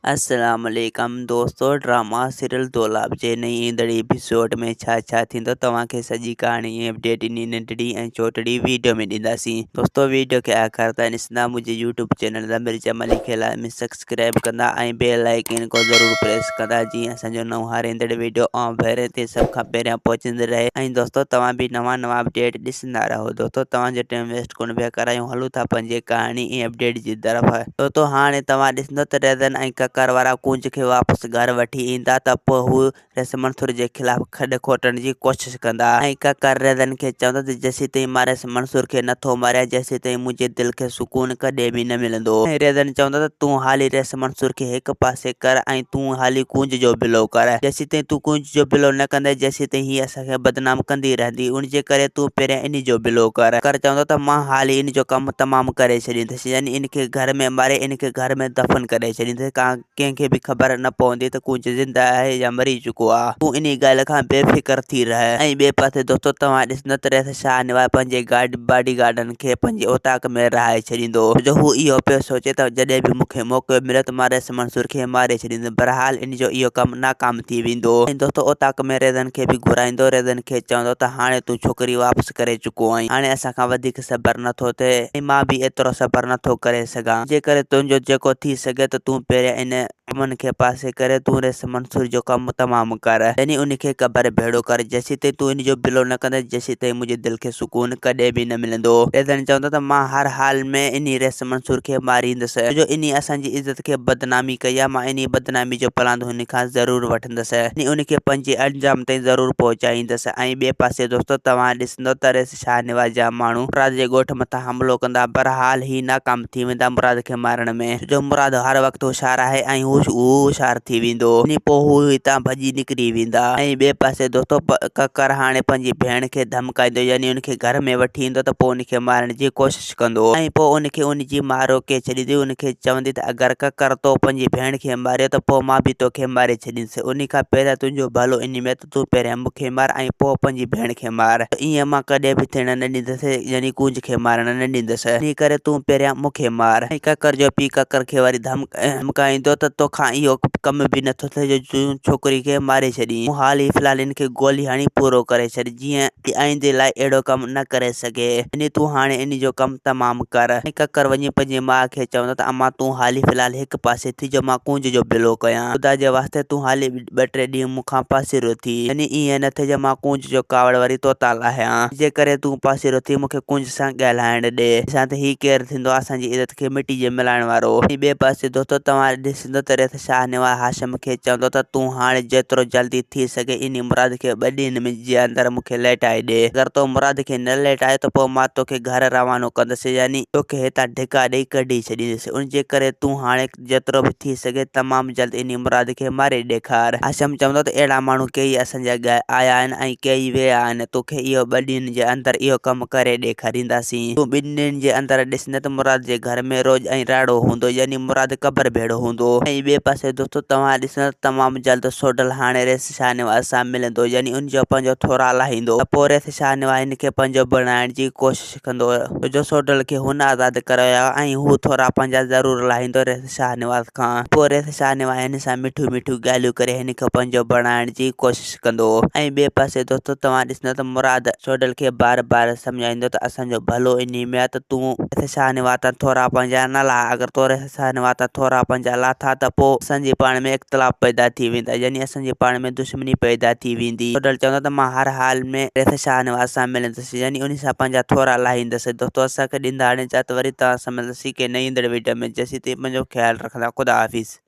السلام عليڪم دوستو ڊراما سيريل دولاب جي نئين ايندڙ ايپيسوڊ ۾ ڇا ڇا ٿيندو توهان کي سڄي ڪهاڻي ۽ اپڊيٽ انهي ننڍڙي ۽ چوٽڙي ويڊيو ۾ ڏينداسين دوستو ويڊيو کي آخر تائين ڏسندا منهنجي يوٽيوب چينل ضمير جمالي کي لازمي سبسڪرائب ڪندا ۽ بيل آئيڪن کي ضرور پريس ڪندا جيئن اسان جو نئون هر ايندڙ ويڊيو آن ڀيري تي سڀ کان پهريان پهچندي رهي ۽ دوستو توهان به نوان نوان اپڊيٽ ڏسندا رهو دوستو توهان جو ٽائيم ويسٽ ڪونه پيا ڪرايون هلون ٿا پنهنجي ڪهاڻي ۽ اپڊيٽ جي طرف. دوستو هاڻي توهان ڏسندو ته ريزن ۽ ڪڪر وارا ڪونج کي واپس گهر وٺي ايندا ته پوء هو ريس منصور جي خلاف کڏ کوٽڻ جي ڪوشش ڪندا ۽ ڪڪر ريزن کي چوندو ته جيسيتائين مان ريس منصور کي نٿو ماريان جيسيتائين منهنجي دل کي سڪون ڪڏهن به نه ملندو ۽ ريزن چوندو ته تون حالي ريس منصور کي هڪ پاسي ڪر ۽ تون حالي ڪونج جو بلو ڪر جيسيتائين تون ڪونج جو بلو نه ڪندين جيسيتائين هي اسان کي بدنام ڪندي رهندي، ان جي ڪري تون پهريان انهي جو بلو ڪر. ڪڪر چوندو ته مان حالي ان جو ڪم تمام ڪري ڇڏيندس، يعني ان کي گهر ۾ ماري ان کي گهر ۾ دفن ڪري ڇڏيندس، ڪنهن کي به خبر نه پوندي ته ڪونج زنده آهي يا مري چڪو آ. تون انهي ڳالهه کان بي فڪر ٿي رهه. ۽ ٻئي پاسي دوستو توهان ڏسندو ته رئيس شاهنواز پنهنجي گارڊ باڊي گارڊن کي پنهنجي اوطاق ۾ رهائي ڇڏيندو، جو هو اهو پيو سوچي ته جڏهن به مون کي موقعو مليو ته مان رئيس منصور کي ماري ڇڏيندس، بهرحال ان جو اهو ڪم ناڪام ٿي ويندو ۽ دوستو اوطاق ۾ ريزن کي به گهرائيندو ريزن کي چوندو ته هاڻي تون ڇوڪري واپس ڪري چڪو آهين هاڻي اسان کان وڌيڪ صبر نه ٿو ٿئي ۽ مان به ايترو صبر نه ٿو ڪري سگهان جي ڪري تنهنجو جيڪو ٿي سگهي ته تون پهريان ان ڪمن کي پاسي ڪري تون ريس منصور جو ڪم تمام ڪر يعني ان کي قبر ڀيڙو ڪر جيسيتائين تون ان جو بلو نه ڪندين جيسيتائين منهنجي دل کي سڪون ڪڏهن به نه ملندو. ريزن چوندو ته مان هر حال ۾ انهي ريس منصور کي ماريندس ڇو جو انهي اسان جي عزت کي بدنامي ڪئي آهي مان انهي بدنامي جو پلاند هن کان ضرور وٺندس ۽ ان کي پنهنجي انجام تائين ضرور پهچائيندس ۽ ٻئي پاسي دوستو توهان ڏسندو ته ريس شاهنواز جا ماڻهو مراد جي ڳوٺ مٿان حملو ڪندا بهرحال هي ناڪام ٿي ويندا مراد کي مارڻ ۾ ڇو جو مراد هر وقت هوشيار آهي ۽ هو هوشيار ٿي ويندو ۽ پوء هو هتان ڀڄي نڪري ويندا ۽ ٻئي پاسي دوستو ڪڪر هاڻي پنهنجي ڀيڻ کي ڌمڪائيندو يعني ان کي گهر ۾ وٺي ايندو ته پوء ان کي مارڻ جي ڪوشش ڪندو ۽ پوء ان کي ان جي ماء روڪي ڇڏيندي ان کي چوندي ته اگر ڪڪر تو پنهنجي ڀيڻ کي ماريو ته پوء مان به توکي ماري ڇڏيندس انهي کان پهريان تنهنجو ڀلو انهي ۾ ته تون پهريان مون کي مار ۽ پوء پنهنجي ڀيڻ کي مار ته ائين مان ڪڏهن به ٿيڻ نه ڏيندس يعني ڪونج کي مارڻ نه ڏيندس انهي ڪري تون پهريان مون کي مار ۽ ڪڪر جو پيء ڪڪر کي وري ڌمڪائيندو ته توکان اهو ڪم به نٿو ٿئي جو تون ڇوڪري کي ماري ڇڏين تون حال ئي في الحال ان کي گولي هڻي پورو ڪري ڇڏ جيئن هي آئيندي لاء اهڙو ڪم نه ڪري سگهي. يعني تون هاڻي ان جو ڪم تمام ڪر. ۽ ڪڪر وڃي پنهنجي ماء کي چوندو ته امان تون حالي في الحال هڪ پاسي ٿي جو مان ڪونج جو بلو ڪيان. خدا جي واسطي تون حالي ٻه ٽي ڏينهن مون کان پاسيرو ٿي. يعني ائين نه ٿئي جو مان ڪونج جو ڪاوڙ وري توتان لاهيان. جي ڪري تون پاسيرو ٿي مون کي ڪونج سان ڳالهائڻ ڏي. ڏسان ته هي ڪير ٿيندو اسان جي عزت کي مٽي جي ملائڻ وارو. ۽ ٻئي پاسي دوستو توهان ڏسندو ته ريس شاهنواز هاشم کي چوندو ته تون هاڻي جيترو جلدي ٿي سگهي انهي مراد کي ٻه ڏينهن ۾ جي اندر مون کي ليٽائي ڏي. اگر تو مراد کي نه ليٽايو ته پوء مان توکي گهر روانو ڪندس يعني توکي هتان ڌڪا ڏئي ڪڍي ڇڏيندس. ان جي ڪري تون هاڻي جيترو به ٿي سگهي تمام جلد انهي مراد کي ماري ڏيکار. هاشم چوندو ته اهڙا ماڻهو ڪيئي اسان جي اڳيان آيا آهن ۽ ڪيئي ويا آهن. توکي اهو ٻه ڏينهن جي اندر اهو ڪم ڪري ڏيکارينداسين. تون ٻن ڏينهن جي اندر ڏسندين ته مراد جي گهر ۾ روڄ ۽ راڙو هوندو يعني مراد قبر ڀيڙو هوندو. ۽ ٻئي پاسي دوستو توهان ڏسندا ته تمام جلد سوڍل هاڻي ريس شاهنواز سان ملندو يعني ان جو پنهنجو ٿورا لاهيندو ته پوء ريس شاهنواز هن کي پنهنجو بڻائڻ جي ڪوشش ڪندو ڇو جو سوڍل کي هن آزاد ڪرايو آهي ۽ هو ٿورا پنهنجا ضرور لاهيندو ريس شاهنواز کان پوء ريس شاهنواز هن سان مٺيون مٺيون ڳالهيون ڪري هن کي پنهنجو بڻائڻ جي ڪوشش ڪندو ۽ ٻئي پاسي دوستو توهان ڏسندا ته مراد سوڍل کي بار بار سمجهائيندو ته اسان جو ڀلو انهي ۾ آهي ته تون ريس شاهنواز تان ٿورا پنهنجا نه لاهه اگر تو ريس شاهنواز تان ٿورا پنهنجا لاٿا ته پوء اسان جي پاڻ ۾ اختلاف پيدا ٿي ويندا يعني اسان جي پاڻ ۾ دشمني پيدا ٿي ويندي. سوڍل چوندو ته مان هر حال ۾ ريس شاهنواز سان ملندس يعني انهي سان پنهنجا ٿورا لاهيندس. دوستو اسان کي ڏيندا هاڻي اجازت وري توهان سان ملنداسين ڪنهن نئين ايندڙ وڊيو ۾ جيسين تائين پنهنجو خيال رکندا خدا حافظ.